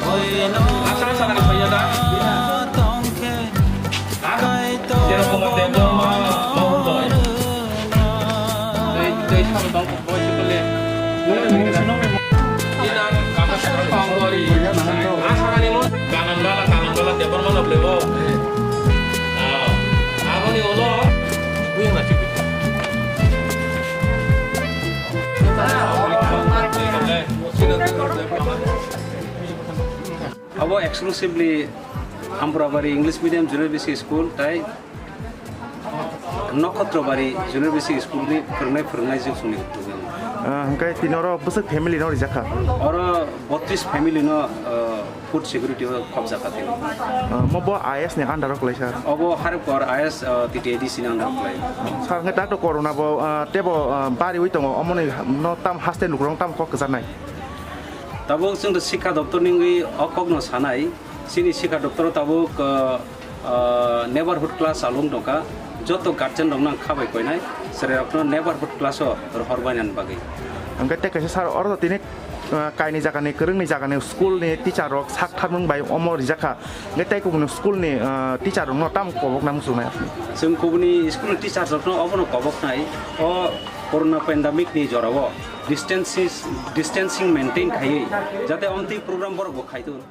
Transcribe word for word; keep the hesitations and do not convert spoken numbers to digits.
Asa asa nang phaiya da. Ha? Tero Kumar Debbarma Mohodoy. Tei, tei sabo tong kok boi se bole. Ina kama sakra pang bori. Asa nang mo. Kanan bala, kanan bala Debbarma no blebo. Ah, aboni ulo. Abo exclusively Ampurabari English Medium Junior Basic School tai Nokhotrobari Junior Basic School ni phwrwngnai phwrwngnai jwk songni tubui. Ah, hwnkhe tini oro bwswk family no rijak kha? Oro botris family no, ah, food security o khobjak kha tini. Ah, mo bo I S ni under o kwlai sir? Obo Haripur I S, ah, T T A D C ni under o kwlai. Sir, hwnkhe dak to corona bo, ah, tebo, ah, bariwi tongo, omoni no tam haste lukurok tam kok kwcharnai? Tabuk chwng to Sikha Doptor ni wngwi o kok no sanai, chini Sikha Doptor o tabuk, ah, ah, neighborhood class alung tongkha, joto guardian rokno ang kha bai koinai, chwrai rokno neighborhood class o rohor bainani bagwi. Hwnkhe tei kaisa sir, oro tini, ah, kaini jaga ni, kwrwngni jaga ni school ni teacher rok sak tharmung bai omo rijak kha. Hwnkhe tei kubuni school ni, ah, teacher rokno tamo kobok na muchungnai? Chwng kubuni school ni teacher rokno obono kobok nai, o corona pandemic ni jora o distances, distancing maintain khaiwi jate omtwi program borok bo khai tong.